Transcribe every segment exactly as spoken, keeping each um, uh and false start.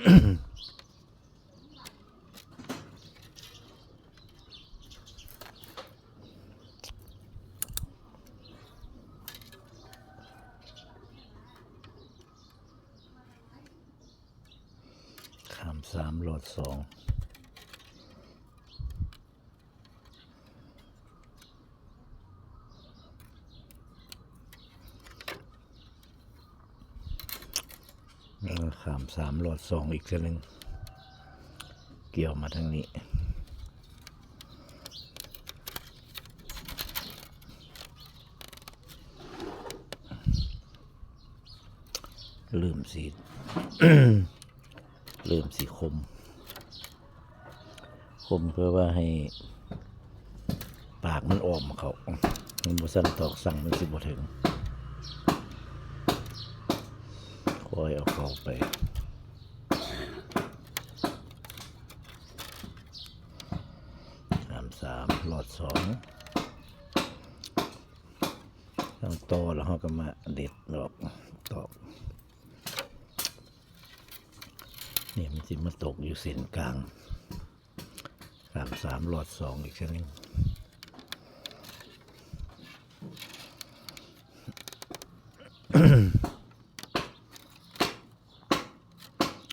ข้ามสาม ลอดสอง เออ ข้ามสาม ลอดสองอีกเทื่อหนึ่ง เกี่ยวมาทางนี้ เริ่มสิ เริ่มสิคม คมเพื่อว่าให้ปากมันอ้อมเข้า มันบ่ซั้นตอกสั่งมันสิบ่ถึง ค่อยเอาเข้าไป ข้ามสาม ลอดสอง ตั้งต่อแล้วเราก็มาเด็ดดอกตอก นี่มันสิมาตกอยู่เส้นกลาง ข้ามสาม ลอดสองอีกเทื่อหนึ่ง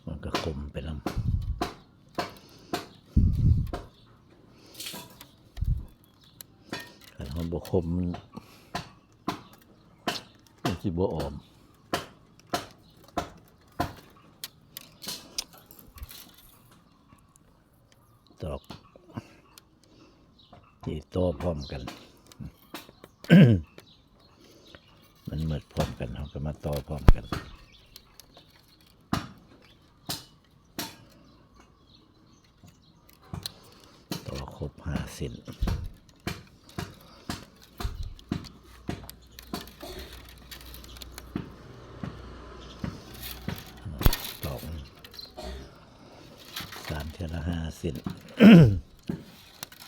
มันก็คมไปนำ คันเฮาบ่คมมัน มันสิบ่อ้อม ตอกที่ต่อพร้อมกัน มันหมดพร้อมกัน เราก็มาต่อพร้อมกัน ต่อครบห้าเส้น ตอกสามเทื่อละห้าเส้น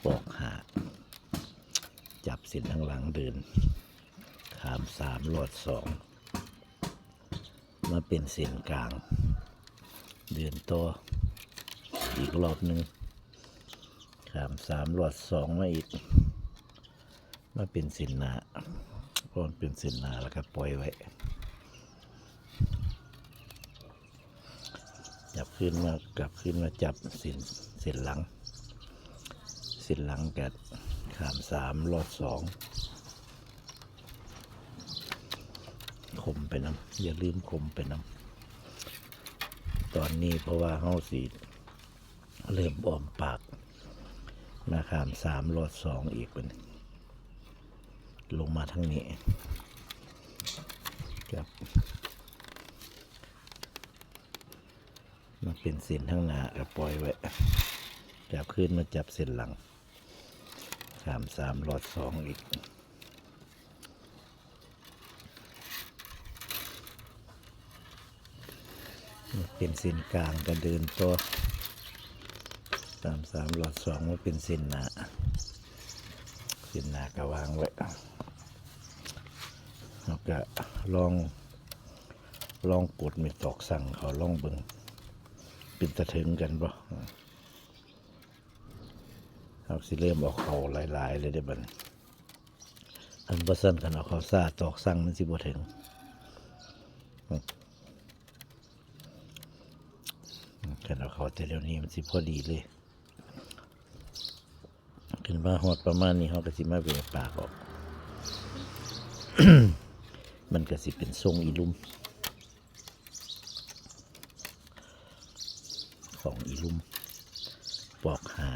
ปอกห้า จับเส้นข้างหลังเดิน ข้ามสาม ลอดสอง มาเป็นเส้นกลาง เดินต่ออีกรอบหนึ่ง ข้ามสาม ลอดสอง มาอีก มาเป็นเส้นหน้า พอมันเป็นเส้นหน้าแล้วก็ปล่อยไว้ จับขึ้นมา กลับขึ้นมาจับเส้น เส้นหลัง เส้นหลังก็ข้ามสาม ลอดสอง คมไปนำ อย่าลืมคมไปนำ ตอนนี้เพราะว่าเฮาสิเริ่มอ้อมปาก มาข้ามสาม ลอดสองอีกบัดนี้ ลงมาทางนี้ ครับ มาเป็นเส้นข้างหน้าก็ปล่อยไว้ จับขึ้นมาจับเส้นหลัง ข้ามสาม ลอดสองอีก เป็นเส้นกลางก็เดินต่อ ข้ามสาม ลอดสอง มาเป็นเส้นหน้า เส้นหน้าก็วางไว้ แล้วก็ลอง ลองกดเม็ดตอกสั่งเขาลองเบิ่ง เป็นตาถึงกันบ่ เฮาสิเริ่มเอาเข้าหลายๆเลยเด้อบัดนี้ คันบ่ซั้น คันเอาเข้าซ่าตอกสั่งมันสิบ่ถึง คันเอาเข้าแต่เดี๋ยวนี้มันสิพอดีเลย ขึ้นมาฮอดประมาณนี้ เฮาก็สิมาแหว่ปากออก มันก็สิเป็นทรงอีลุ่ม ของอีลุ่ม ปอกห้า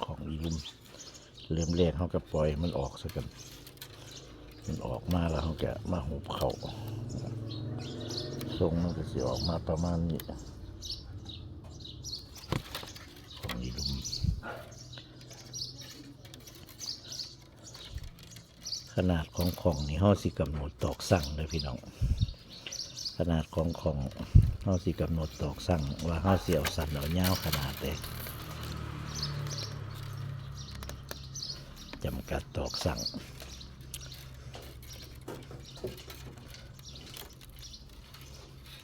ของอีลุ่ม เริ่มแรกเฮาก็ปล่อยมันออกซะก่อน มันออกมาแล้วเฮาก็มาหุบเข้า ทรงมันก็สิออกมาประมาณนี้ ของอีลุ่ม ขนาดของของนี่เฮาสิกำหนดตอกสั่งเด้อพี่น้อง ขนาดของของเฮาสิกำหนดตอกสั่งว่าเฮาสิเอาสั้นเอายาวขนาดใด ต จำกัดตอกสั่ง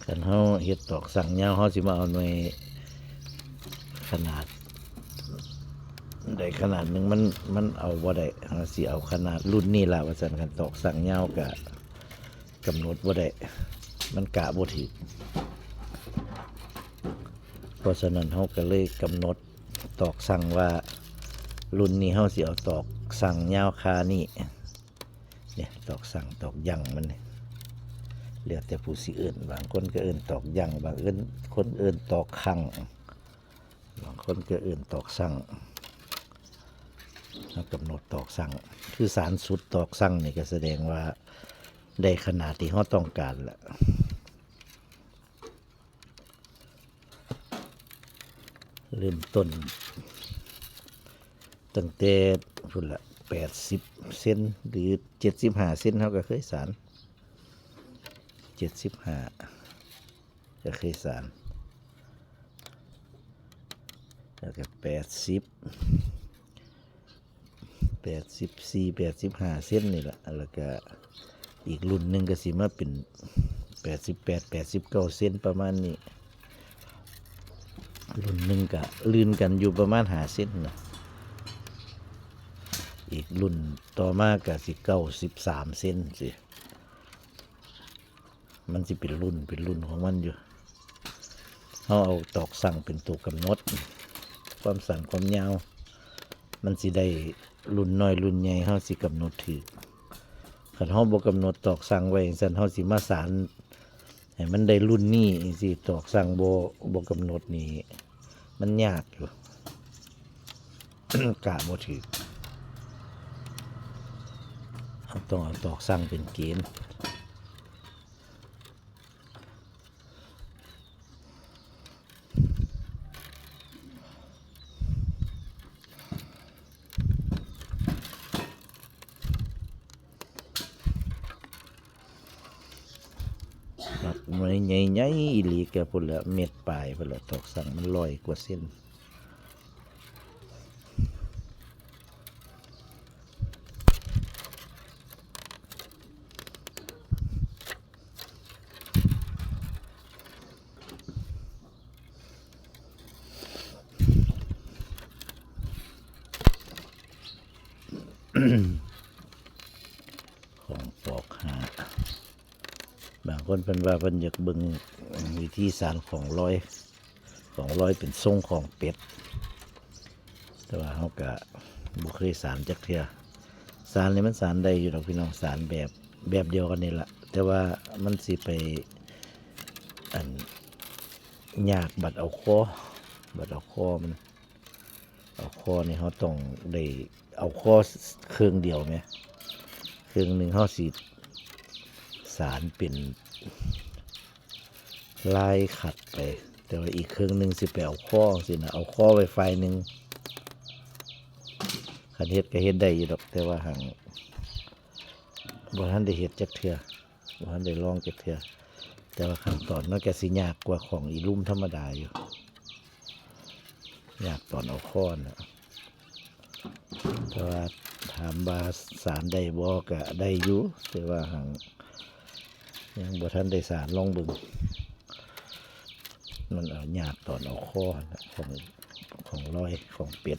คันเฮาเฮ็ดตอกสั่งยาว เฮาสิมาเอาหน่วยขนาดใดขนาดหนึ่ง มัน มันเอาบ่ได้ เฮาสิเอาขนาดรุ่นนี้ล่ะว่าซั่น คันตอกสั่งยาวก็กำหนดบ่ได้ มันกะบ่ถืก เพราะฉะนั้นเฮาก็เลยกำหนดตอกสั่งว่า รุ่นนี้เฮาสิเอาตอกสั่งยาวค่านี้ เนี่ย ตอกสั่งตอกยั่งมันนี่ แล้วแต่ผู้สิเอิ้น บางคนก็เอิ้นตอกยั่ง บางเอิ้น คนเอิ้นตอกขัง บางคนก็เอิ้นตอกสั่ง เฮากำหนดตอกสั่ง คือสานสุดตอกสั่งนี่ก็แสดงว่าได้ขนาดที่เฮาต้องการละ เริ่มต้นตั้งแต่พุ้นละ แปดสิบเซน หรือ เจ็ดสิบห้าเซน เฮาก็เคยสาน เจ็ดสิบห้า ก็เคยสาน แล้วก็ แปดสิบ แปดสิบสี่ แปดสิบห้าเซนนี่แหละ แล้วก็อีกรุ่นหนึ่งก็สิมาเป็น แปดสิบแปด แปดสิบเก้าเซนประมาณนี้ รุ่นหนึ่งก็ลื่นกันอยู่ประมาณห้าเซนนะ อีกรุ่นต่อมาก็สิ เก้าสิบสามเซนสิ มันสิเป็นรุ่น เป็นรุ่นของมันอยู่ เฮาเอาตอกสั่งเป็นตัวกำหนด ความสั้นความยาว มันสิได้รุ่นน้อยรุ่นใหญ่ เฮาสิกำหนดถืก คันเฮาบ่กำหนดตอกสั่งไว้จั่งซั้น เฮาสิมาสานให้มันได้รุ่นนี้จั่งซี้ ตอกสั่งบ่ บ่กำหนดนี่ มันยากอยู่ กะบ่ถืก เฮาต้องเอาตอกสั่งเป็นเกณฑ์ หน่วยใหญ่ๆอีหลีก็พุ้นละ เมตรปลายพุ้นละ ตอกสั่งมันร้อยกว่าเซน ของปอกหา บางคนเพิ่นว่าเพิ่นอยากเบิ่งวิธีสานของลอย ของลอยเป็นทรงของเป็ด แต่ว่าเฮาก็บ่เคยสานจักเทื่อ สานนี่มันสานได้อยู่ดอกพี่น้อง สานแบบ แบบเดียวกันนี่ล่ะ แต่ว่ามันสิไป อัน ยากบัดเอาคอ บัดเอาคอมัน เอาคอนี่เฮาต้องได้เอาคอเครื่องเดียวแหม เครื่องหนึ่งเฮาสิสานเป็นลายขัดไป แต่ว่าอีกเครื่องหนึ่งสิไปเอาคอจั่งซี้นะ เอาคอไว้ฝ่ายหนึ่ง คันเฮ็ดก็เฮ็ดได้อยู่ดอก แต่ว่าหั้งบ่ทันได้เฮ็ดจักเทื่อ บ่ทันได้ลองจักเทื่อ แต่ว่าขั้นตอนมันก็สิยากกว่าของอีลุ่มธรรมดาอยู่ ยากตอนเอาคอน่ะ แต่ว่าถามว่าสานได้บ่ ก็ได้อยู่ แต่ว่าหั้งยังบ่ทันได้สาน ลองเบิ่ง มันเอายากตอนเอาคอน่ะ ของ ของลอย ของเป็ด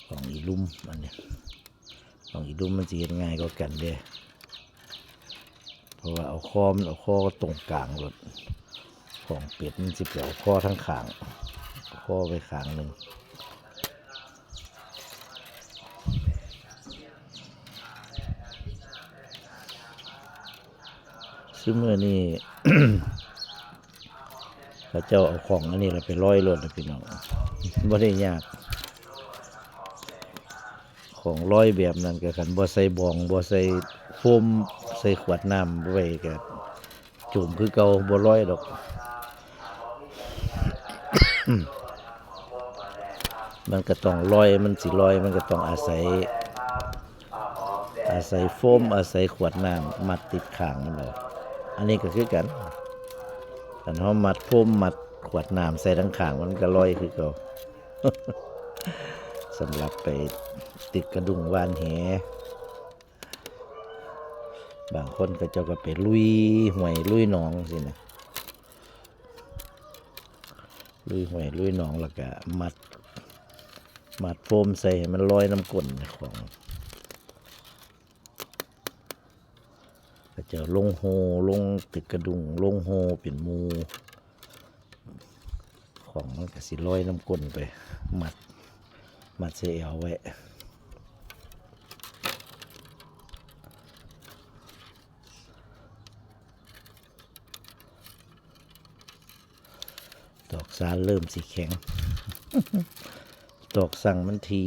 ของอีลุ่มอันนี้ ของอีลุ่มมันสิเฮ็ดง่ายกว่ากันเด้ เพราะว่าเอาคอมัน เอาคอตรงกลางโลด ของเป็ดมันสิไปเอาคอทั้งข้าง เอาคอไว้ข้างหนึ่ง ซุมื้อนี้ เขาเจ้าเอาของอันนี้ล่ะไปลอยโลดนะพี่น้อง บ่ได้ยาก ของลอยแบบนั้นก็คันบ่ใส่บอง บ่ใส่โฟม ใส่ขวดน้ำไว้ก็จุ่มคือเก่า บ่ลอยดอก มันก็ต้องลอย มันสิลอย มันก็ต้องอาศัย อาศัยโฟม อาศัยขวดน้ำมัดติดข้างมันเอา อันนี้ก็คือกัน คันเฮามัดโฟม มัดขวดน้ำใส่ทั้งข้าง มันก็ลอยคือเก่า สำหรับไปตึกกระดุงหว่านแห บางคนเขาเจ้าก็ไปลุยห้วยลุยหนองสินะ ลุยห้วยลุยหนอง แล้วก็มัด มัดโฟมใส่ให้มันลอยนำก้นของ เขาเจ้าลงโฮ ลงตึกกระดุง ลงโฮเป็นหมู่ ของมันก็สิลอยนำก้นไป มัด มัดใส่แอวไว้ ตอกสานเริ่มสิแข็ง ตอกสั่งมันที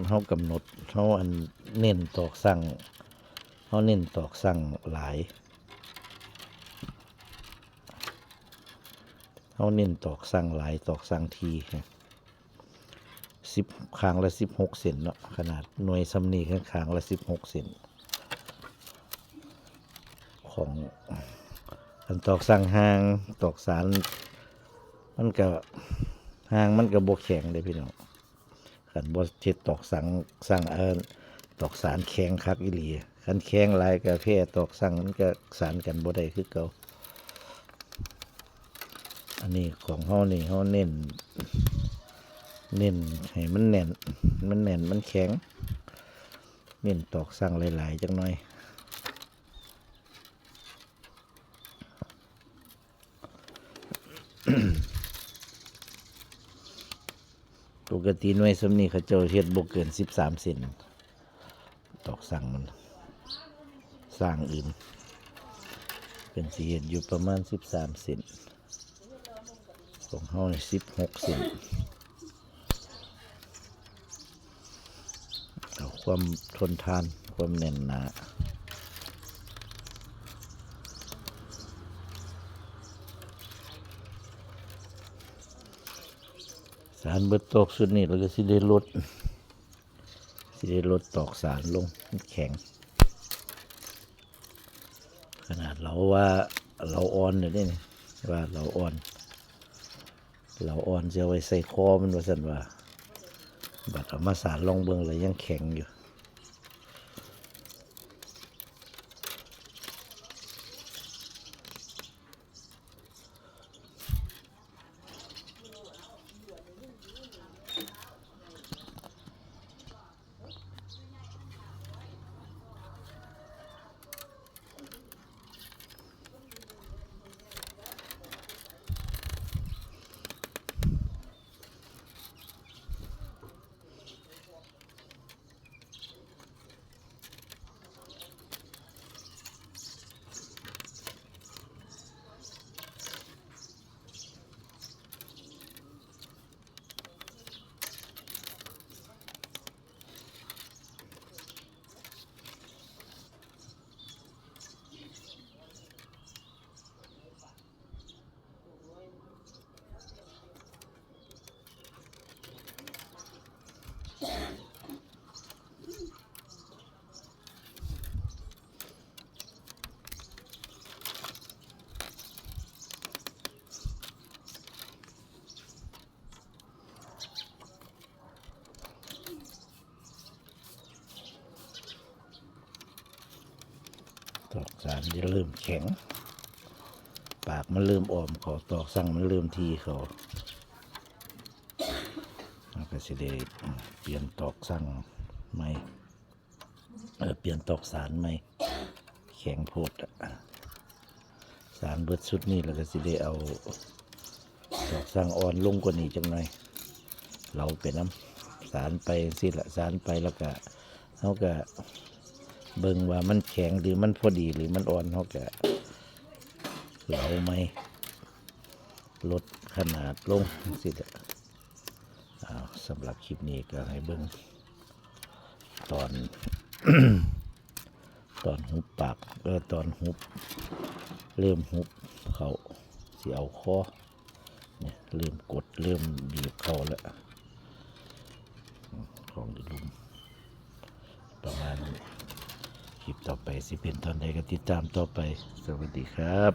เฮากำหนด เฮาอันเน้นตอกสั่ง เฮาเน้นตอกสั่งหลาย เฮาเน้นตอกสั่งหลาย ตอกสั่งที สิบ ข้างละสิบหกเซนเนาะ ขนาดหน่วยส่ำนี้ ข้างละสิบหกเซน ของ อันตอกสั่งห่าง ตอกสาน มันก็ ห่างมันก็บ่แข็งเด้พี่น้อง คันบ่เฮ็ดตอกสั่ง สั่ง เอ่อ ตอกสานแข็งคักอีหลี คันแข็งหลายก็แพ้ตอกสั่ง มันก็สานกันบ่ได้คือเก่า อันนี้ของเฮานี่ เฮาเน้น เน้นให้มันแน่น มันแน่น มันแข็ง เน้นตอกสั่งหลายๆจักหน่อย ปกติหน่วยส่ำนี้เขาเจ้าเฮ็ดบ่เกินสิบสามเซน ตอกสั่งมัน สั่งอื่น เป็นสิเฮ็ดอยู่ประมาณสิบสามเซน ของเฮานี่สิบหกเซน เอาความทนทาน ความแน่นหนา สานเบิดตอกชุดนี้ แล้วก็สิได้ลด สิได้ลดตอกสานลง มันแข็ง ขนาดเราว่าเราอ่อนอยู่นี่ ว่าเราอ่อน เราอ่อนจะเอาไว้ใส่คอมันว่าซั่นว่า บัดเอามาสานลองเบิ่งแล้วยังแข็งอยู่ ตอกสานจะเริ่มแข็ง ปากมันเริ่มอ่อมเขา ตอกสั่งมันเริ่มทีเขา มันก็สิได้เปลี่ยนตอกสั่งใหม่ เออ เปลี่ยนตอกสานใหม่ แข็งโพดอะ สานเบิดชุดนี้ แล้วก็สิได้เอาตอกสั่งอ่อนลงกว่านี้จักหน่อย เราไปนำ สานไปจั่งซี้ละ สานไปแล้วก็ เฮาก็เบิ่งว่ามันแข็งหรือมันพอดีหรือมันอ่อน เฮาก็เหลาใหม่ ลดขนาดลงจั่งซี้ละ อ้าว สำหรับคลิปนี้ก็ให้เบิ่ง ตอน ตอนหุบปาก เออ ตอนหุบ เริ่มหุบเขา สิเอาคอ เนี่ย เริ่มกด เริ่มบีบเขาแล้ว อืม ของดีลุ่ม ประมาณนี้ คลิปต่อไปสิเป็นตอนใดก็ติดตามต่อไป สวัสดีครับ